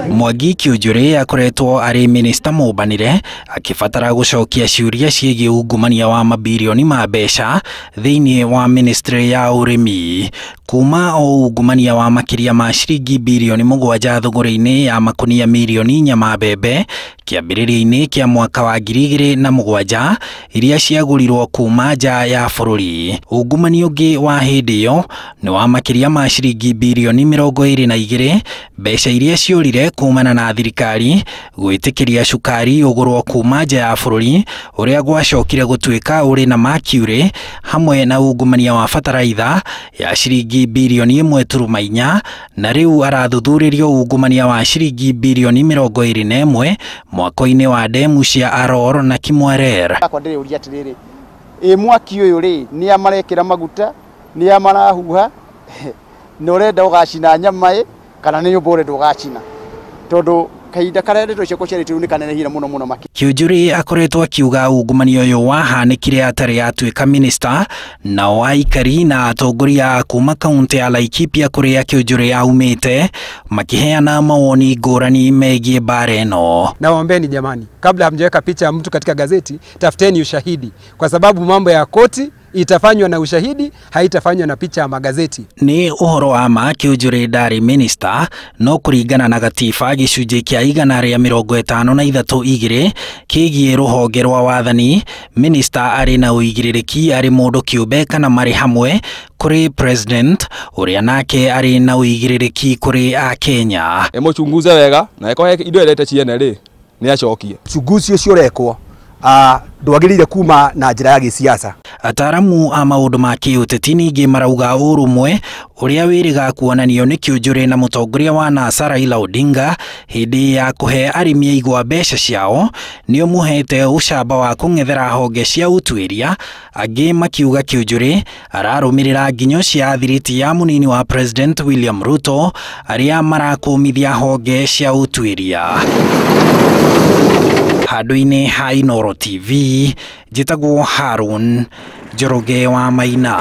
Mwangi Kiunjuri akoretwo arĩ minista mũmbanĩre akĩbatara gũcokia ciũria ciĩgiĩ ungumania wa mabirioni ma mbeca thĩinĩ wa ministry ya ũrĩmi. Kuma o ungumania wa makĩria ma ciringi birioni 7 thũgũrĩ-inĩ ya makunia mirioni 4 ma mbembe kĩambĩrĩria-inĩ kĩa mwaka wa 2007 iria ciagũrirwo kuma nja ya bũrũri. Ungumania ũngĩ wa hĩndĩ ĩyo nĩ wa makĩria ma ciringi birioni 22 mbeca iria ciũrire kumana na thirikari gwĩtĩkĩria cukari ũgũrwo kuma nja ya bũrũri ũrĩa gwacokire gũtuĩka ũrĩ na mercury hamwe na ungumania wa bataraitha ya ciringi birioni 1.4 na rĩu arathuthurĩrio ungumania wa ciringi birioni 21 mwako-inĩ wa demu cia Aror na Kimwarer. Akwa ndĩrĩũria atĩrĩrĩ, ĩ mwaki ũyũ rĩ nĩ amarekĩra maguta, nĩ amarahuha, na ũrenda ũgacina nyama ĩ kana nĩ nyũmba ũrenda ũgacina, tondũ kahinda karĩa ndeto ciakwa ciarĩtwo nĩ kanenehire mũno mũno makĩria. Kiunjuri akoretwo akiuga ungumania ũyũ wahanĩkire atarĩ atuĩka minista, nao aikari na atongoria kuma kaunti ya Laikipia kũrĩa Kiunjuri aumĩte makiheana mawoni ngũrani megiĩ mbara ĩno. Nawaombeni jamani, kabla hamjaweka picha ya mtu katika gazeti, tafuteni ushahidi, kwa sababu mambo ya koti itafanywa na ushahidi, haitafanywa na picha ya magazeti. Ni ũhoro wa ma Kiunjuri ndarĩ minista, no kũringana na gatiba gĩcunjĩ kĩa 153(2) kĩgiĩ rũhonge rwa wathani, minista arĩ na ũigĩrĩrĩki arĩ mũndũ kĩũmbe kana marĩ hamwe kũrĩ president ũrĩa nake arĩ na ũigĩrĩrĩki kũrĩ Akenya. Ĩmũchunguze wega na ĩkohe indo erete ciene rĩ nĩ acokie. Uchunguzi ũcio ũrekwo ndwagĩrĩire kuma na njĩra ya gĩsiasa. Ataaramu a maũndũ ma kĩũteti ningĩ marauga ũrũmwe ũrĩa wĩrĩga kuonanio nĩ Kiunjuri na mũtongoria wa NASA Raila Odinga hĩndĩ ya kũhe arĩmi a igwa mbeca ciao nĩ ũmũhete ũcamba wa kũng'ethera honge cia ũtuĩria, angĩ makiuga Kiunjuri ararũmĩrĩra nginyo cia athiriti ya mũnini wa President William Ruto arĩa marakũmithia honge cia ũtuĩria. Handũ-inĩ ha Inooro TV njĩtagwo Harun Njoroge wa Maina.